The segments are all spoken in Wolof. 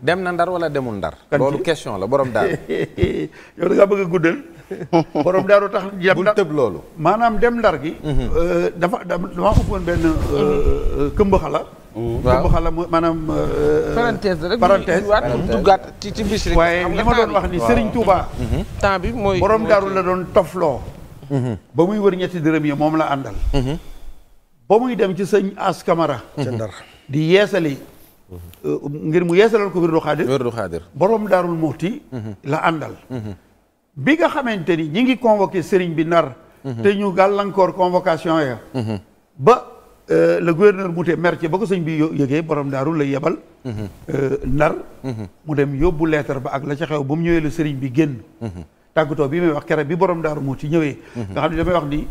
dem na Ndar wala demul Ndar. loolu question la borom daaru. yow da ngaa bëgg a guddal. borom daaru tax dem bul tëb loolu. maanaam dem Ndar gi. dama ëppoon benn këmb xala. waaw këmb xala maanaam. parenthèse rek parenthèse duggaat ci bis rek. waaye li ma doon wax ni Serigne Touba. temps bi mooy borom daaru la doon tofloo. ba muy wër ñetti dërëm yi moom la àndal. ba muy dem ci sëñ As Camara. ca Ndar di yeesali. ngir mu yeesalal ko wérdu xaadir borom daarul muxti la àndal. bi nga xamante ni ñi ngi convoqué sëriñ bi Ndar. te ñu gàllankoor convocation ya. ba le gouverneur Mouté Mercier ba ko sëñ bi yëgee borom daaru la yebal. Ndar. mu dem yóbbu lettre ba ak la ca xew ba mu ñëwee la sëriñ bi génn. tàggatoo bi may wax kere bi borom daaru muxti ñëwee. nga xam ne damay wax ni.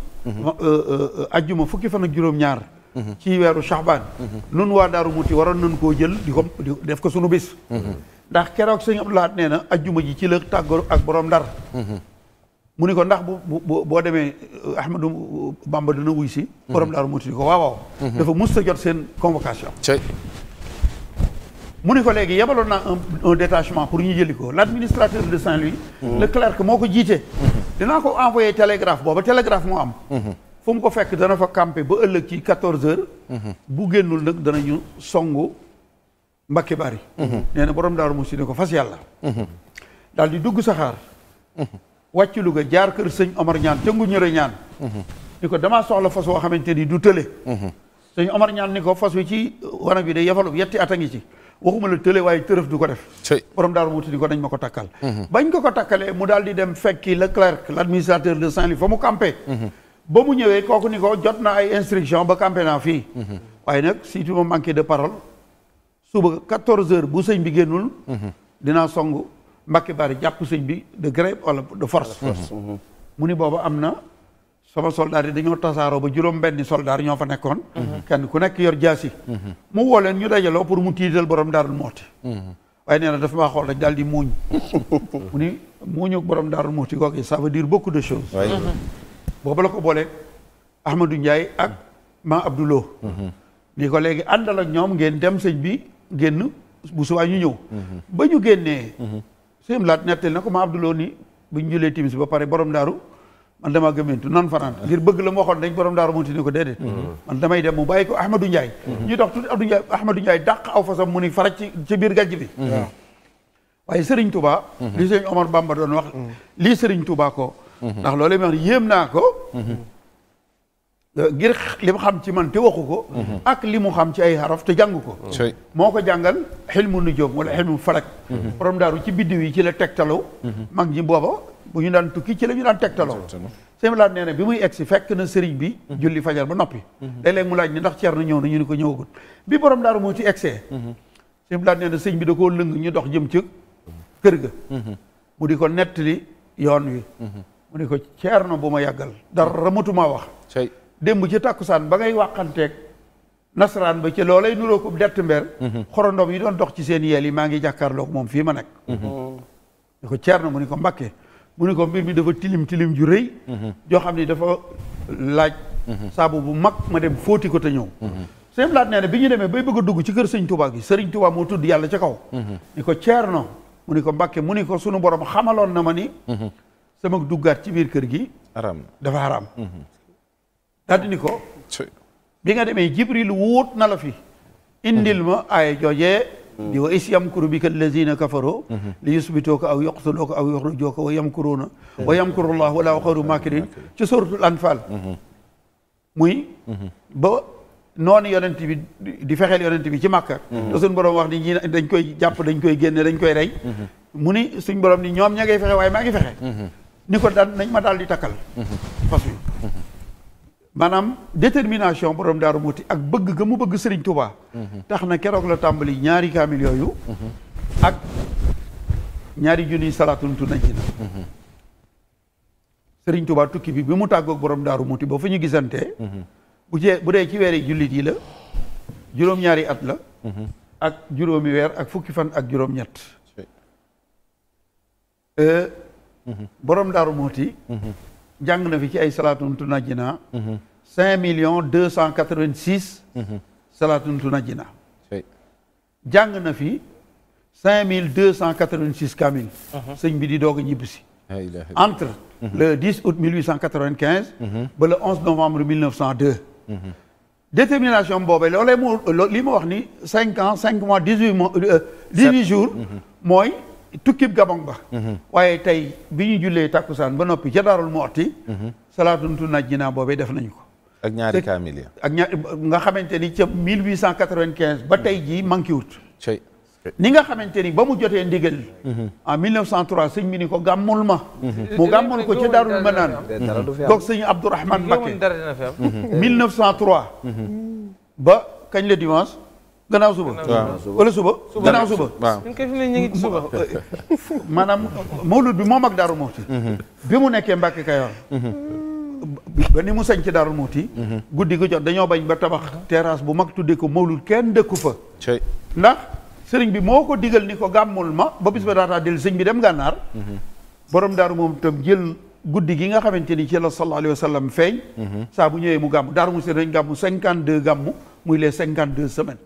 ajjuma fukki fan ak juróom-ñaar. ci weeru Shahban. nun waa daaru muxti waroon nañ koo jël di def ko sunu bis. ndax keroog sëñ Abdou Lahad nee na ajjuma ji ci la tàggoo ak borom Ndar. mu ni ko ndax boo demee Ahmadou Bamba dina wuy si. borom daaru muxti di ko waaw. dafa mus a jot seen convocation. mu ni ko léegi yebaloon naa un détachement pour ñu jëli ko l' administrateur de Saint-Louis. le clerc moo ko jiite. dinaa ko envoyé télégraphe booba télégraphe moo am. fu mu ko fekk dana fa campé ba ëllëg ci 14h. bu génnul nag danañu songu Mbakke Bari. nee na borom daaru muxti ne ko fas yàlla. daal di dugg saxaar. wàcc Louga jaar kër sëñ Omar Ñaan te ngu ñëre ñaan. ni ko damaa soxla fas woo xamante ni du tële. sëñ Omar Ñaan ni ko fas wi ci wanag bi day yafalu yetti at a ngi ci. waxuma la tële waaye tërëf du ko def. borom daaru muxti ni ko dañ ma ko takkal. bañ ko takkalee mu daal di dem fekki le clerc l' administrateur de Saint-Louis fa mu campé. ba mu ñëwee kooku ni ko jot na ay instruction ba campé naa fii. waaye nag si tu ma manqué de parole suba 14h bu sëñ bi génnul. dinaa songu Mbakke Bari jàpp sëñ bi de gré wala de force. mu ni booba am na sama soldaar yi dañoo tasaaroo ba juróom-benni soldaar ñoo fa nekkoon. kenn ku nekk yor jaasi. mu woo leen ñu dajaloo pour mu tiital borom daarul muxti. waaye nee na dafa maa xool rek daal di muuñ. mu ni muuñu borom daarul muxti kooku ça veut dire beaucoup de choses. boobu la ko booleeg Ahmadou Ndiaye ak ma Abdoulo. ni ko léegi àndal ak ñoom ngeen dem sëñ bi génn bu subaa ñu ñëw. ba ñu génnee. sëñ laat nettali na ko ma Abdoulo ni bu ñu jëlee timis ba pare borom daaru man damaa gëmmentu nan fanaan ngir bëgg la mu waxoon dañ borom daaru muxti ni ko déedéet. man damay dem mu bàyyi ko Ahmadou Ndiaye. ñu dox tuuti Ahmadou Ndiaye dàq aw fasam mu ni faraj ci biir gàjj bi. waaye Serigne Touba. li sëñ Omar Bamba doon wax. lii Serigne Touba ko. ndax loolu ma wax yéem naa ko. ngir li mu xam ci man te waxu ko. ak li mu xam ci ay xaraf te jàng ko. moo ko jàngal xilmu nujoom wala xilmu falak. borom daaru ci biddiw yi ci la tegtaloo. mag ñi booba bu ñu daan tukki ci la ñu daan tegtaloo. sëñ laat nee na bi muy egsi fekk na sëriñ bi. julli fajar ba noppi. léeg-léeg mu laaj ni ndax ceer na ñëw na ñu ni ko ñëwagul. bi borom daaru moo ci egsee. sëñ laat nee na sëñ bi da koo lëng ñu dox jëm ci kër ga. mu di ko nettali yoon wi. mu ne ko ceerno bu ma yàggal dara matuma wax. démb ci takkusaan ba ngay wàqanteeg nasaraan ba ci loolay nuroo ko dett mbeer. xorondom yi doon dox ci seen yeel yi maa ngi jàkkaarloog moom fii ma nekk. ne ko ceerno mu ni ko Mbakke mu ni ko mbir mi dafa tilim tilim ju rëy. joo xam ni dafa laaj. saabu bu mag ma dem fóoti ko te ñëw. sëñ laat nee na bi ñu demee bay bëgg a dugg ci kër sëñ Touba gi sëriñ Touba moo tudd yàlla ca kaw. ni ko ceerno mu ni ko Mbakke mu ni ko sunu borom xamaloon na ma ni. sama duggaat ci biir kër gi. dafa haram. daal di ni ko. bi nga demee Jibril wuut na la fi. indil ma ay joojee. di wa is yamkuru bika allazina kafaroo. li yusbitooka aw yoqtulooka aw yoxrujooka wa yamkuruuna. wa yamkurullah wala xayru makirin ci suratul anfal. muy. ba noonu yonent bi di fexeel yonent bi ci Makka. te suñ borom wax ni ñi dañ koy jàpp dañ koy génne dañ koy rey. mu ni suñ borom ni ñoom ña ngay fexe waaye maa ngi fexe. ni ko daan nañ ma daal di takkal. fas wi maanaam détermination borom daaru muxti ak bëgg ga mu bëgg Serigne Touba. tax na keroog la tàmbali ñaari kaamil yooyu. ak ñaari junniy salaatul tunajjina. Serigne Touba tukki bi mu tàggoog borom daaru muxti ba fu ñu gisantee. bu dee ci weeri jullit yi la. juróom-ñaari at la. ak juróomi weer ak fukki fan ak juróom-ñett. borom daaru muxti jàng na fi ci ay salaatun tunajjina 5 286 salaatun tunajjina jàng na fi 5286 kaamil sëñ bi di doog a ñibbisi entre le 10 août 1895 ba le 11 novembre 1902 détermination boobee loolee li ma wax ni 5 ans 5 mois 18 jours mooy tukkib Gabon ba waaye tey bi ñu jullee takkusaan ba noppi ca Daarul Muxti salaatuntu najjinaa boobee def nañu ko ak ñaari kaamil ya ak ñaar nga xamante ni ca 1895 ba tey jii manqué wut ni nga xamante ni ba mu jotee ndigal en 1903 sëñ bi ni ko gàmmul ma mu gàmmul ko ca Daarul Manaan donc sëñ Abdourahmane Mbacké 1903 ba kañ la dimanche gannaaw suba wala suba gannaaw suba maanaam mawlud bi moom ak Daaru Muxti bi mu nekkee Mbàkke Kayoor ba ni mu sañ ci Daaru Muxti guddi gu jot dañoo bañ ba tabax terrasse bu mag tuddee ko mawlud kenn dëkku fa ndax sëriñ bi moo ko digal ni ko gàmmul ma ba bis ba daataa del sëñ bi dem gànnaar borom daaru moom itam jël guddi gi nga xamante ni ci la sallallahu alayhi wa sallam feeñ saa bu ñëwee mu gàmm Daaru Muxti dañ gàmm 52 gàmm muy les 52 semaines